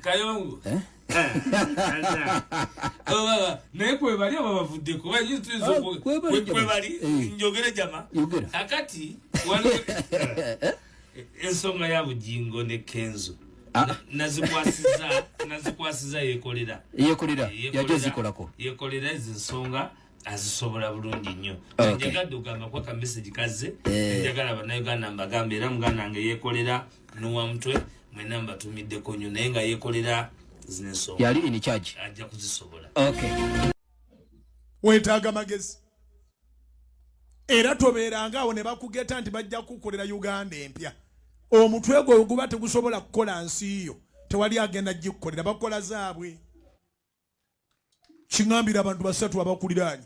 Kayongo. Eh? Oh, naye kwebali oba bavuddeko ah, kwebali eh. njogere jama kakati eh, ensonga ya Bugingo ne Kenzo ah. nazikwasiza nazikwasiza yekolera yekolera yaje zikolako yekolera ezo ensonga azisobola bulungi nnyo. Njagadde okugamba kuba ka message kazze eh. Njagala bannayuganda mbagambe era muganda wange yekolera nuwamutwe mwena mbatumiddeko nnyo naye nga yekolera zino ensonga yali in charge ajja kuzisobola. Okay. Wetaaga magezi era tobeeranga awo ne bakugeta nti bajja kukukolera Uganda empya. Omutwe gwe guba tegusobola kukola nsi yo, tewali agenda gikukolera, bakola zaabwe. Kiŋambira abantu basatu abakuliraanye,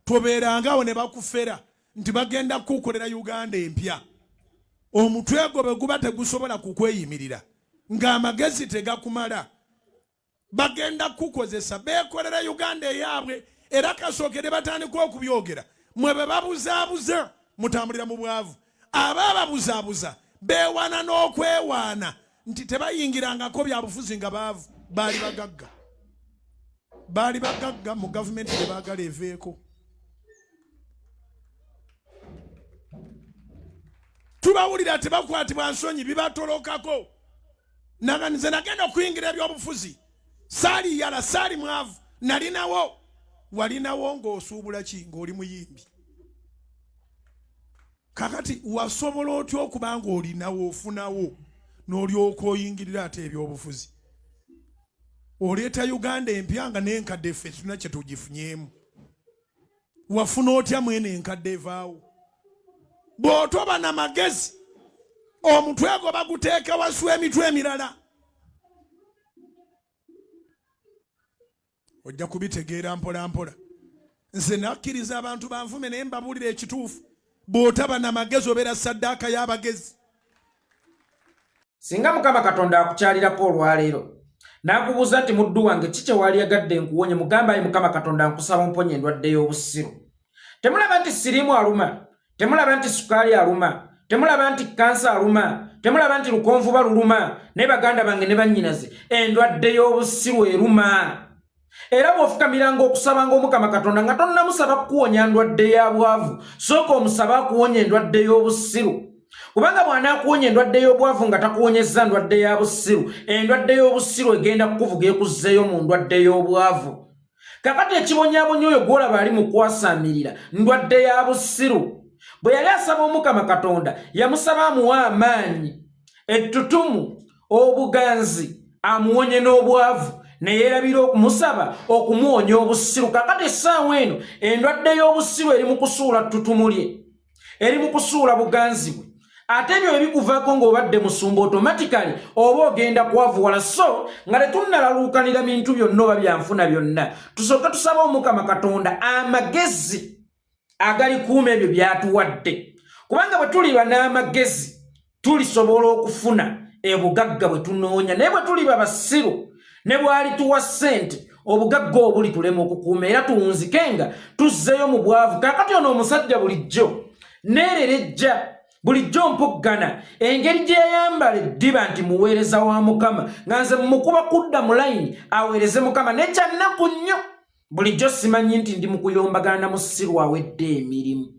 tobeeranga awo ne bakufera nti bagenda kukukolera Uganda empya. Omutwe gwo bwe guba tegusobola kukweyimirira ng'amagezi tegakumala, bagenda kukukozesa beekolera Uganda eyaabwe. Era kasookere batandika okubyogera, mwe bwe babuzaabuza mutambulira mu bwavu. Aba ababuzaabuza beewaana n'okwewaana nti tebayingirangako byabufuzi nga baavu, baali bagagga, baali bagagga mu gavumenti gye baagala eveeko. Tubawulira tebakwatibwa nsonyi, bibatolokako. Nze nagenda okuyingira ebyobufuzi saali yala, saali mwavu, nalinawo. Walinawo ng'osuubula ki? Ng'oli muyimbi. Kakati wasobola otya okuba ng'olinawo ofunawo n'olyoka oyingirira ate ebyobufuzi? Oleeta Uganda empya nga n'enkadde ffe tulina kye tugifunyeemu. Wafuna otya mwene enkadde evaawo? Bw'otoba na magezi omutwe gwo baguteeka wasu emitwe emirala. Ojja kubitegeera mpola mpola. Nze nakkiriza abantu banvume naye mbabuulira ekituufu. Bw'otaba na magezi obeera saddaaka y'abagezi. Singa Mukama Katonda akukyalirako olwaleero n'akubuuza nti muddu wange ki kye waalyagadde nkuwonye, mugambe ayi Mukama Katonda nkusaba omponye endwadde y'obusiru. Temulaba nti siriimu aluma? Temulaba nti sukaali aluma? Temulaba nti kansa aluma? Temulaba nti lukonvuba luluma? Naye baganda bange ne bannyinaze, endwadde y'obusiru eruma. Era bw'ofukamiranga okusabanga Omukama Katonda nga tonnamusaba kukuwonya ndwadde ya bwavu, sooka omusabe akuwonya endwadde y'obusiru. Kubanga bw'anaakuwonya endwadde y'obwavu nga takuwonyezza ndwadde ya busiru, endwadde y'obusiru egenda kukuvuga ekuzzeeyo mu ndwadde y'obwavu. Kakati ekibonyabonya oyo gw'olaba ali mu kwasaamirira ndwadde ya busiru. Bwe yali asaba Omukama Katonda, yamusaba amuwe amaanyi, ettutumu, obuganzi, amuwonye n'obwavu, ne yeerabira okumusaba okumuwonya obusiru. Kakati essaawa eno endwadde y'obusiru eri mu kusuula ttutumu lye, eri mu kusuula buganzi bwe. Ate ebyo ebikuvaako ng'obadde musumba, automatically oba ogenda kwavuwala. So nga tetunnalaluukanira bintu byonna oba byanfuna byonna, tusooke tusabe Omukama Katonda amagezi agalikuuma ebyo by'atuwadde. Kubanga bwe tuliba n'amagezi tulisobola okufuna ebugagga bwe tunoonya, naye bwe tuliba basiru ne bw'alituwa ssente obugagga obuli tulema okukuuma era tuwunzike nga tuzzeeyo mu bwavu. Kaakati ono omusajja bulijjo neererejja, bulijjo mpuggana engeri gye yayambala eddiba nti muweereza wa Mukama, nga nze mukuba kudda mu layini aweereze Mukama. Naye kyannaku nnyo, bulijjo simanyi nti ndi mu kuyombagana na musiru awedde emirimu,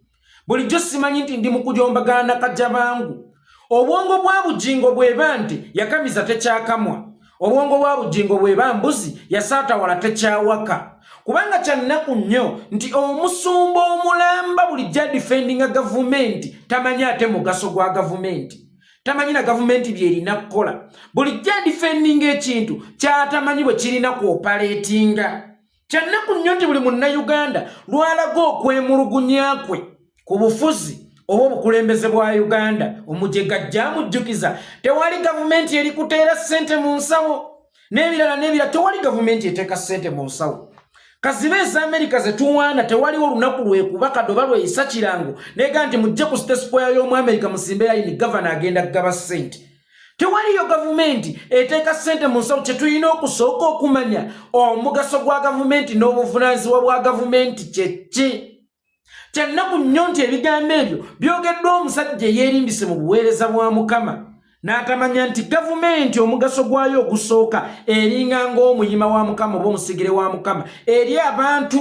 bulijjo simanyi nti ndi mu kuyombagana na kajabangu. Obwongo bwa Bugingo bweba nti yakamiza tekyakamwa, obwongo bwa Bugingo bweba mbuzi yasaatawala tekyawaka. Kubanga kyannaku nnyo nti omusumba omulamba bulijjo adifendinga gavumenti tamanyi ate mugaso gwa gavumenti, tamanyi na gavumenti byerina kukola. Bulijjo adifendinga ekintu kyatamanyi bwe kirina kuopaleetinga. Kyannaku nnyo nti buli munnayuganda lwalaga okwemulugunya kwe ku bufuzi oba obukulembeze bwa Uganda, omujega ajja amujjukiza tewali gavumenti eri kuteera ssente mu nsawo n'ebirala n'ebirala. Tewali gavumenti eteeka ssente mu nsawo, kazibe eza Amerika ze tuwaana. Tewaliwo olunaku lwekuba kadoba lweyisa kirango nega nti mujje ku State Square y'omu Amerika musimbe layini, gavana agenda kugaba ssente. Tewaliyo gavumenti eteeka ssente mu nsawo. Kye tulina okusooka okumanya omugaso gwa gavumenti n'obuvunaanyizibwa bwa gavumenti kyeki. Kyannaku nnyo nti ebigambo ebyo byogeddwa omusajja eyeerimbise mu buweereza bwa Mukama. N'atamanya nti gavumenti omugaso gwayo ogusooka eringa ng'omuyima wa Mukama oba omusigire wa Mukama eri abantu.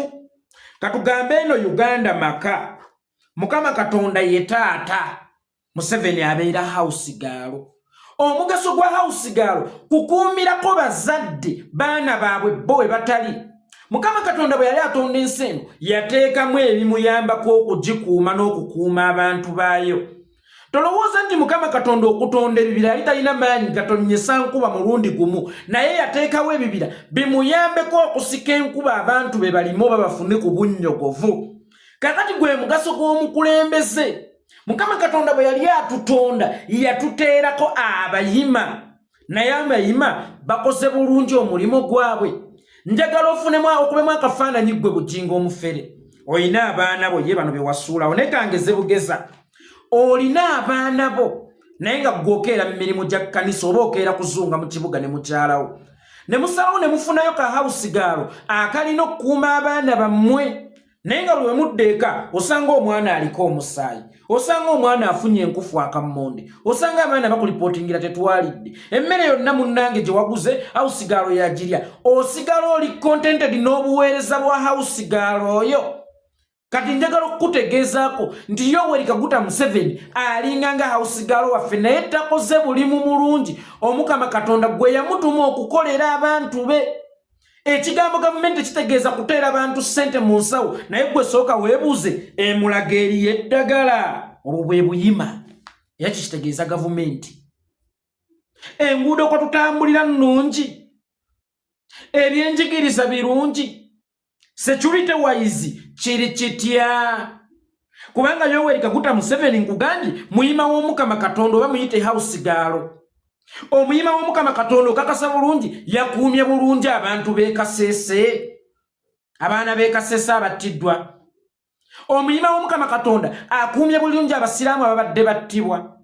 Katugambe eno Uganda maka, Mukama Katonda ye taata, Museveni abeera house girl. Omugaso gwa house girl kukuumirako bazadde baana baabwe bo we batali. Mukama Katonda bwe yali atonda ensi eno, yateekamu ebimuyambako okugikuuma n'okukuuma abantu baayo. Tolowooza nti Mukama Katonda okutonda ebibira yali talina maanyi gatonnyesa nkuba mulundi gumu, naye yateekawo ebibira bimuyambeko okusika enkuba abantu be balime oba bafune ku bunnyogovu. Kakati gwe mugaso gw'omukulembeze. Mukama Katonda bwe yali atutonda yatuteerako abayima, naye abayima bakoze bulungi omulimu gwabwe. Njagala ofunemu okubemu akafaananyi ggwe Bugingo omufere, olina abaana bo ye bano be wasuulawo, naye kangeze bugeza olina abaana bo, naye nga ggwe okeera mu mirimu gya kkanisa oba okeera kuzunga mu kibuga ne mukyalawo, ne musalawo ne mufunayo ka house girl akalina okukuuma abaana bammwe, naye nga buli wemudda eka osanga omwana aliko omusaayi, osanga omwana afunye enkufu akammonde, osanga abaana bakulipootingira tetwalidde emmere yonna munnange gye waguze, house girl yagirya. Osigala oli contented n'obuweereza bwa house girl oyo. Kati njagala okukutegeezaako nti Yoweri Kaguta Museveni alinga nga house girl waffe, naye takoze bulimu mulungi Omukama Katonda gwe yamutuma okukolera abantu be. Ekigambo gavumenti kitegeeza kuteera bantu ssente mu nsawo, naye gwe sooka weebuuze, emulaga eriyo eddagala? Obwo bwe buyima. Era kikitegeeza gavumenti. Enguudo kwe tutambulira nnungi, ebyenjigiriza birungi, security wise kiri kitya? Kubanga Yoweri Kaguta Museveni, nkugambye, muyima w'Omukama Katonda oba muyite house girl. Omuyima w'Omukama Katonda okakasa bulungi yakuumye bulungi abantu b'e Kasese, abaana b'e Kasese abattiddwa. Omuyima w'Omukama Katonda akuumye bulungi abasiraamu ababadde battibwa,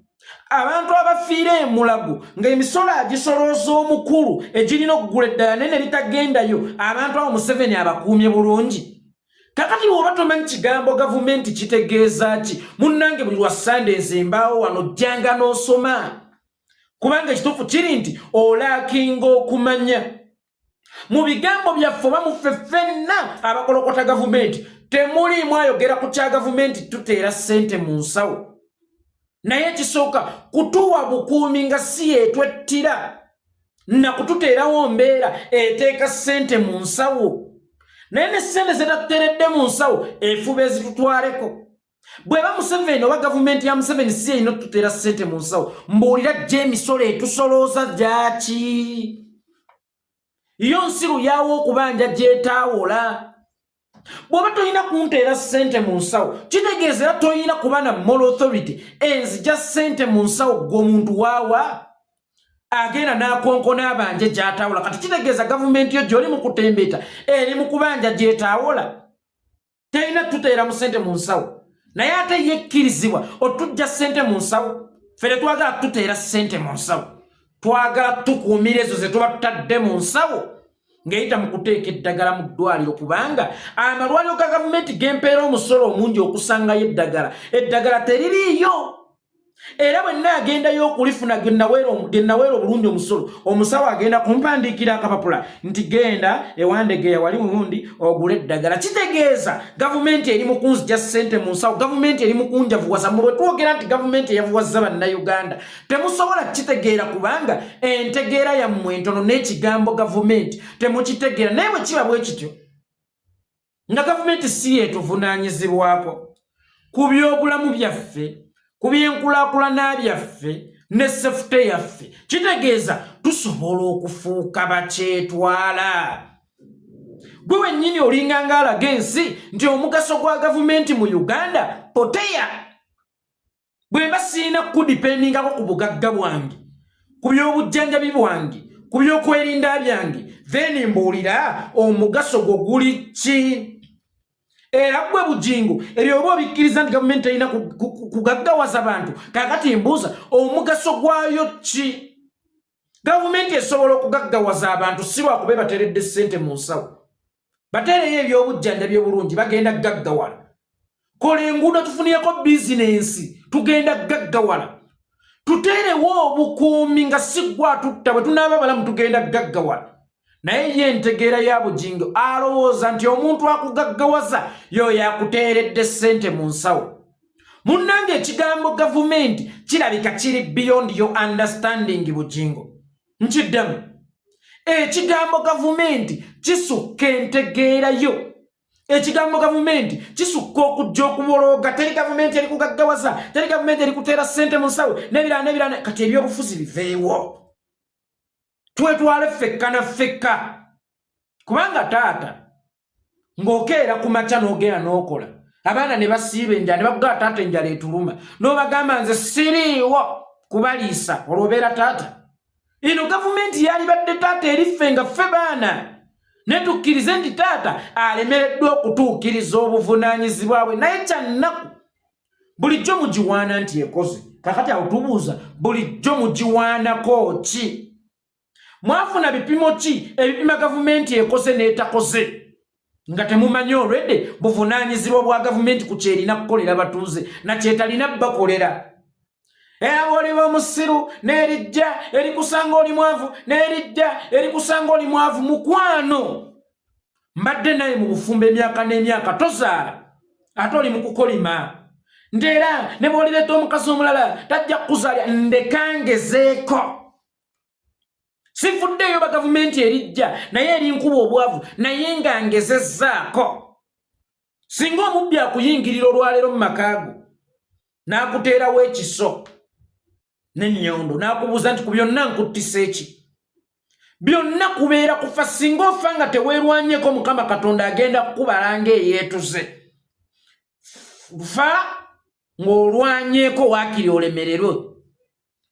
abantu abafiira emulago ng'emisolo agisolooza omukulu egirina okugula eddala naye ne litagendayo. Abantu abo Museveni abakuumye bulungi. Kakati bw'oba tomanyi kigambo gavumenti kitegeeza ki, munnange, buli lwa Sande nze mbaawo wano, jjanga n'osoma, kubanga ekituufu kiri nti olackinga okumanya. Mu bigambo byaffe oba muffe ffenna abakolokota gavumenti, temuliimu ayogera ku kya gavumenti tuteera ssente mu nsawo, naye ekisooka kutuwa bukuumi nga si yeetwettira na kututeerawo mbeera eteeka ssente mu nsawo, naye ne ssente zetatuteeredde mu nsawo efuba ezitutwaleko. Bweba Museveni oba gavumenti ya Museveni si erina otuteera ssente mu nsawo, mbuulira gye emisolo etusolooza gyaki? Yo nsiru yawo okubanja gyetaawola. Bw'oba tolina kunteera ssente mu nsawo, kitegeeza era tolina kuba na moral authority enzija ssente mu nsawo. Gwe omuntu waawa agenda n'akonkona abanje gy'atawula. Kati kitegeeza gavumenti yo gy'oli mu kutembeeta eri mu kubanja gyetaawola, terina tuteera mu ssente mu nsawo, naye ate yekkirizibwa otujja ssente mu nsawo. Ffe tetwagala tuteera ssente mu nsawo, twagala tukuumira ezo ze tuba tutadde mu nsawo ng'eyita mu kuteeka eddagala mu ddwaliro, kubanga amalwaliro ga gavumenti gempeera omusolo omungi okusangayo eddagala, eddagala teririiyo. Era bwe naagendayo okulifuna ge naweera obulungi omusolo, omusawo agenda kumpandiikira akapapula nti genda ewandegeya wali mulundi ogule eddagala. Kitegeeza gavumenti eri mu kunzija ssente mu nsawo, gavumenti eri mu kunjavuwaza. Mu bwe twogera nti gavumenti eyavuwazza Bannayuganda, temusobola kukitegeera kubanga entegeera yammwe entono n'ekigambo gavumenti temukitegeera. Naye bwe kiba bwe kityo nga gavumenti si yeetuvunaanyizibwako ku byobulamu byaffe, ku byenkulaakulana byaffe ne safety yaffe, kitegeeza tusobola okufuuka bakyetwala. Gwe wennyini olinga ng'alaga ensi nti omugaso gwa gavumenti mu Uganda poteya. Bwe mba sirina kudependingako ku bugagga bwange, ku by'obujjanjabi bwange, ku by'okwerinda byange, then mbuulira omugaso gwo guli ki? Era gwe Bugingo, ebyo oba obikkiriza nti gavumenti erina kugaggawaza bantu, kakati mbuuza omugaso gwayo ki? Gavumenti esobola okugaggawaza abantu si lwakuba ebateeredde ssente mu nsawo. Bateereyo ebyobujjanjabi obulungi, bagenda gaggawala. Kola enguudo tufunireko bizinensi, tugenda gaggawala. Tuteerewo obukuumi nga si ggwe atutta, bwe tunaaba balamu tugenda gaggawala. Naye ye entegeera ya Bugingo alowooza nti omuntu akugaggawaza y'oyo akuteeredde ssente mu nsawo. Munnange, ekigambo gavumenti kirabika kiri beyond your understanding. Bugingo, nkiddemu, ekigambo gavumenti kisukka entegeerayo. Ekigambo gavumenti kisukka okujja okubolooga. Teri gavumenti eri kugaggawaza, teri gavumenti eri kuteera ssente mu nsawo n'ebirala n'ebirala. Kati ebyobufuzi biveewo, twetwale ffekka na ffekka, kubanga taata ng'okeera ku makya n'ogenda n'okola, abaana ne basiiba enjala ne bakugaa, "Taata, enjala etuluma," n'obagamba, "Nze siriiwo kubaliisa." Olwo obeera taata? Eno gavumenti yalibadde taata eriffe nga ffe baana, ne tukkirize nti taata alemereddwa okutuukiriza obuvunaanyizibwa bwe. Naye kyannaku, bulijjo mugiwaana nti ekoze. Kakati awo tubuuza, bulijjo mugiwaanako ki? Mwafuna bipimo ki ebipima gavumenti ekoze n'etakoze, nga temumanyi olwedde buvunaanyizibwa bwa gavumenti ku kyerina kukolera batuuze nakyetalina bakolera? Era bw'oliba omusiru n'erijja erikusanga oli mwavu, n'erijja erikusanga oli mwavu. Mukwano, mbadde naye mu bufumbo emyaka n'emyaka, tozaala, ate oli mu kukolima nti era ne bw'olireeta omukazi omulala tajja kukuzaalya. Ndekangezeeko, sivuddeeyo ba gavumenti erijja naye erinkuba obwavu, naye nga ngezezzaako. Singa omubbi akuyingirira olwaleero mu maka go n'akuteerawo ekiso n'ennyondo n'akubuuza nti, "Ku byonna nkuttisa eki?" Byonna kubeera kufa. Singa ofa nga teweerwanyeko, Mukama Katonda agenda kukubala ng'eyeetuze. Fa ng'olwanyeeko, waakiri olemererwe.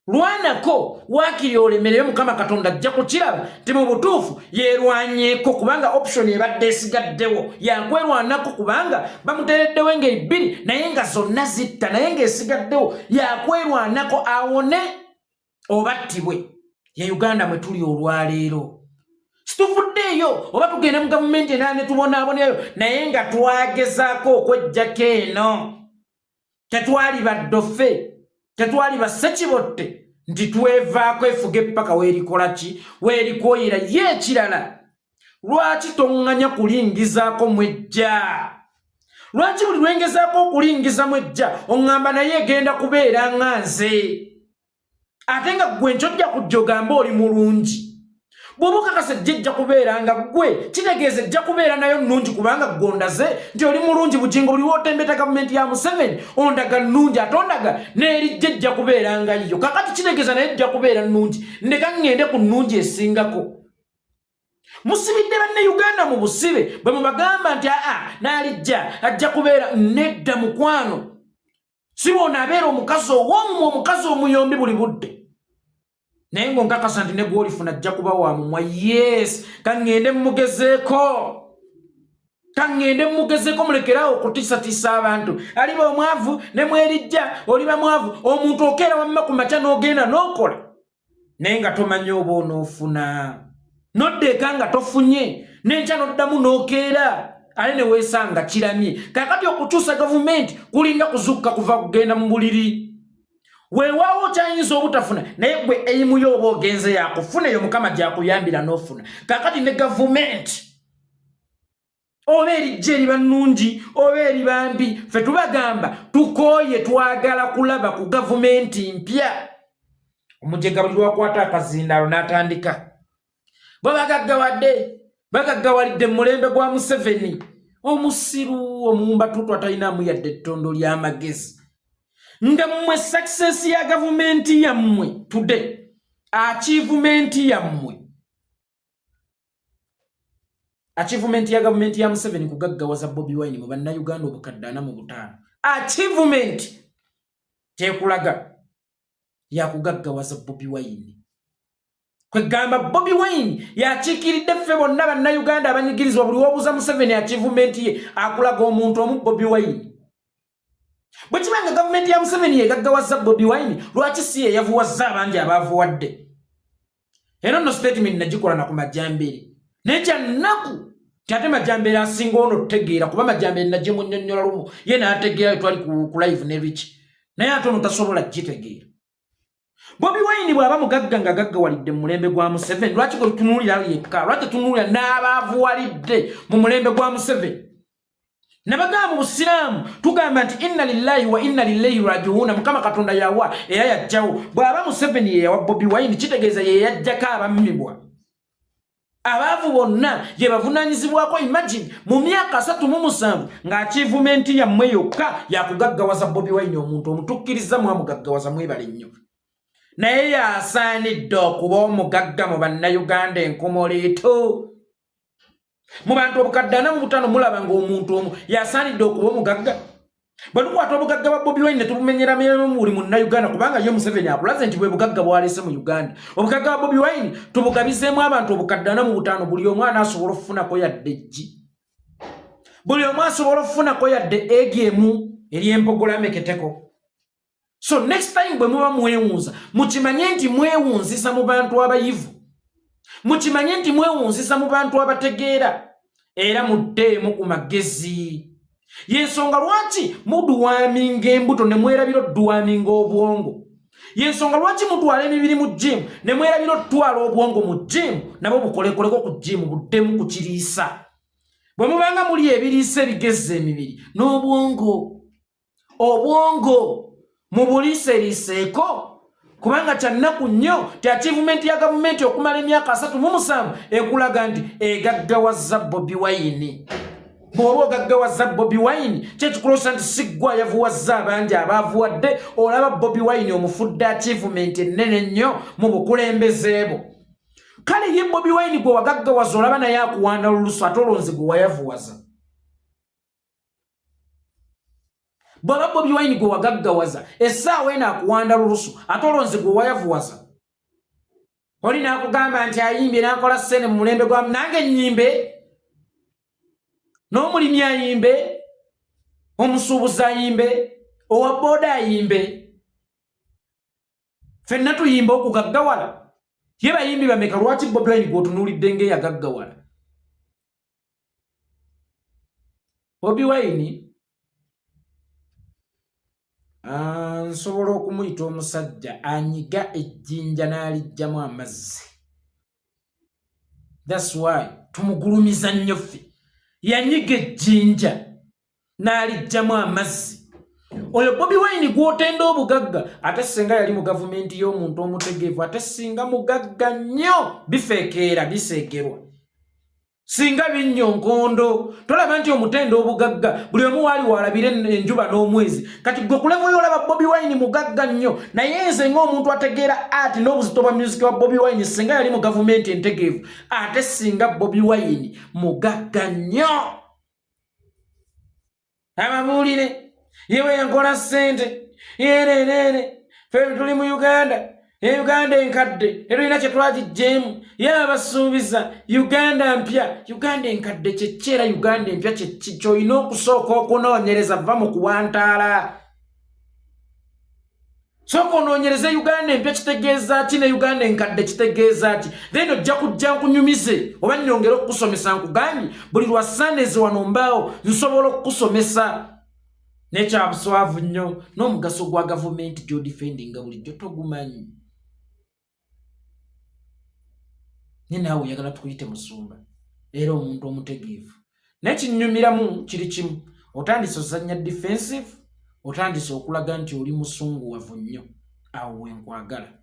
Lwanako waakiri olemererwe. Mukama Katonda ajja kukiraba nti mu butuufu yeerwanyeeko, kubanga option ebadde esigaddewo yakwerwanako, kubanga bamuteereddewo engeri bbiri naye nga zonna zitta, naye ng'esigaddewo yakwerwanako awone obattibwe. Ye Uganda mwe tuli olwaleero. Situvuddeeyo oba tugenda mu gavumenti endala ne tubonaabonayo, naye nga twagezaako okwejjako eno. Tetwali baddofe, tetwali bassekibotte nti twevaako efuga eppaka weerikola ki, weerikwoyera. Ye ekirala, lwaki toŋŋanya kulingizaako mwejja? Lwaki buli lwengezaako okulingiza mwejja oŋŋamba naye egenda kubeera nga nze, ate nga ggwe nkyojja kujja ogambe oli mulungi? Bw'oba okakasa ejja ejja kubeera nga ggwe, kitegeeza ejja kubeera nayo nnungi, kubanga ggwe ondaze nti oli mulungi. Bugingo, buli wootembeta gavumenti ya Museveni ondaga nnungi, ate ondaga n'erijja ejja kubeera nga yo. Kakati kitegeeza naye ejja kubeera nnungi. Ndeka ŋŋende ku nnungi esingako. Musibidde Bannayuganda mu busibe bwe mubagamba nti aa, n'alijja ajja kubeera. Nedda mukwano, si bw'onaabeera omukazi ow'omumwa, omukazi omuyombi buli budde, naye ng'onkakasa nti ne gw'olifuna ajja kuba wa mumwa. Yes, kaŋŋende mmugezeeko, kaŋŋende mmugezeeko. Mulekeraawo okutiisatiisa abantu. Aliba omwavu ne mwerijja oliba mwavu. Omuntu okeera wamma ku makya n'ogenda n'okola, naye nga tomanyi oba onoofuna. Nodda eka nga tofunye, n'enkya n'oddamu n'okeera, ate ne weesanga kiramye. Kaakati okukyusa gavumenti kulinga kuzukka kuva kugenda mu buliri. Weewaawo kyayinza obutafuna, naye gwe eimuyo oba ogenze yakufuna, eyo Mukama gyakuyambira n'ofuna. Kaakati ne gavumenti oba erijja eriba nnungi oba eriba mbi, ffe tubagamba tukooye, twagala kulaba ku gavumenti mpya. Omujega buli lwakwata akazindaalo n'atandika bo bagaggawadde, bagaggawalidde mu mulembe gwa Museveni. Omusiru omuwumbatuutu atalinamu yadde ettondo ly'amagezi, nga mmwe success ya gavumenti yammwe today, achievement yammwe, achievement ya gavumenti ya Museveni kugaggawaza Bobi Wine mu Bannayuganda obukadde 45. Achievement kyekulaga yakugaggawaza Bobi Wine. Kwegamba Bobi Wine yakiikiridde ffe bonna Bannayuganda abanyigirizibwa. Buli wobuuza Museveni achievement ye, akulaga omuntu omu, Bobi Wine. Bwe kiba nga gavumenti ya Museveni yegaggawaza Bobi Wine, lwaki si yeyavuwazza abangi abaavuwadde? Era nno statement nagikola na ku Majambere, naye kyannaku ti ate Majambere asinga ono tutegeera, kuba Majambere nagimunnyonnyola lumu ye n'ategeera. Twali ku live ne Rich, naye ate ono tasobola gitegeera. Bobi Wine bw'aba mugagga nga gaggawalidde mu mulembe gwa Museveni, lwaki gwe tutunuulira yekka? Lwaki tetunuulira n'abaavuwalidde mu mulembe gwa Museveni? Nabagamba mu Busiraamu tugamba nti inna lillahi wa inna lillahi rajiuna, Mukama Katonda yawa era yajjawo. Bw'aba Museveni ye yawa Bobi Wine, kitegeeza ye yajjako abammibwa, abaavu bonna ye bavunaanyizibwako. Imagine mu myaka 37 ng'achievement yammwe yokka yakugaggawaza Bobi Wine, omuntu omutukkiriza mwamugaggawaza, mwebale nnyo, naye yasaanidde okuba omugagga mu Bannayuganda enkomoleeto, mu bantu obukadde 45. Mulaba ng'omuntu omu yasaanidde okuba omugagga. Bwe tukwata obugagga bwa Bobi Wine ne tubumenyeramu buli Munnayuganda, kubanga ye Museveni akulaze nti bwe bugagga bwaleese mu Uganda, obugagga bwa Bobi Wine tubugabizeemu abantu obukadde 45, buli omwana asobola okufunako yadde eggi, buli omu asobola okufunako yadde egi emu ery'empogola meketeko. So next time bwe muba mwewunza, mukimanye nti mwewunzisa mu bantu abayivu, mukimanye nti mwewunzisa mu bantu abategeera, era muddeemu ku magezi. Yensonga lwaki mudeworminga embuto ne mwerabira okudeworminga obwongo. Yensonga lwaki mutwala emibiri mu gym ne mwerabira okutwala obwongo mu gym, nabo bukolekoleko ku gym, buddemu ku kiriisa. Bwe mubanga muli ebiriisa ebigezza emibiri n'obwongo, obwongo mubuliiseriiseeko, kubanga kyannaku nnyo ti achievement ya gavumenti okumala emyaka 37 ekulaga nti egaggawaza Bobi Wine. Bw'oba ogaggawaza Bobi Wine, kyekikulosa nti siggwa ayavuwazza abangi abaavuwadde. Olaba Bobi Wine omufudde achievement ennene nnyo mu bukulembeze bwo. Kale ye Bobi Wine gwe wagaggawaza, olaba naye akuwanda lulusu, ate olonzi gwe wayavuwaza. Bw'aba Bobi Wine gwe wagaggawaza, essaawa eno akuwanda lulusu, ate olonzi gwe wayavuwaza. Oli n'akugamba nti ayimbye n'akola ssente mu mulembe gwa nange nnyimbe, n'omulimi ayimbe, omusuubuzi ayimbe, owa booda ayimbe, ffenna tuyimbe okugaggawala. Ye bayimbi bameka? Lwaki Bobi Wine gw'otunuulidde ng'eyagaggawala? Bobi Wine nsobola okumuyita omusajja anyiga ejjinja n'aliggyamu amazzi. That's why tumugulumiza nnyo ffe. Yanyiga ejjinja n'aliggyamu amazzi. Oyo Bobi Wine gw'otenda obugagga, ate singa yali mu gavumenti y'omuntu omutegeevu, ate singa mugagga nnyo, bifeekeera biseegerwa, singa binnyo nkondo. Tolaba nti omutenda obugagga, buli omu waali walabira enjuba n'omwezi. Kati gwe ku level yolaba Bobi Wine mugagga nnyo, naye nze ng'omuntu ategeera ati n'obuzito bwa music wa Bobi Wine, singa yali mu gavumenti entegeevu, ate singa Bobi Wine mugagga nnyo. Ababuulire yewe yankola ssente yerereere, fe tuli mu Uganda e Uganda enkadde tetulina kye twagijjeemu. Ye abasuubiza Uganda mpya. Uganda enkadde kyeki era Uganda empya kyeki? Kyolina okusooka okunoonyereza. Va mu kuwantaala, sooka onoonyereze Uganda empya kitegeeza ki ne Uganda enkadde kitegeeza ki, then ojja kujja nkunyumize oba nnyongere okukusomesa. Nkugambye buli lwa Sundays wano mbaawo, nsobola okukusomesa. Nekyabuswavu nnyo n'omugaso gwa gavumenti gy'odefendinga bulijjo togumanyi, ne naawe oyagala tukuyite musumba era omuntu omutegeevu. Naye kinyumiramu kiri kimu, otandise ozannya defensive, otandise okulaga nti oli musunguwavu nnyo. Awo wenkwagala.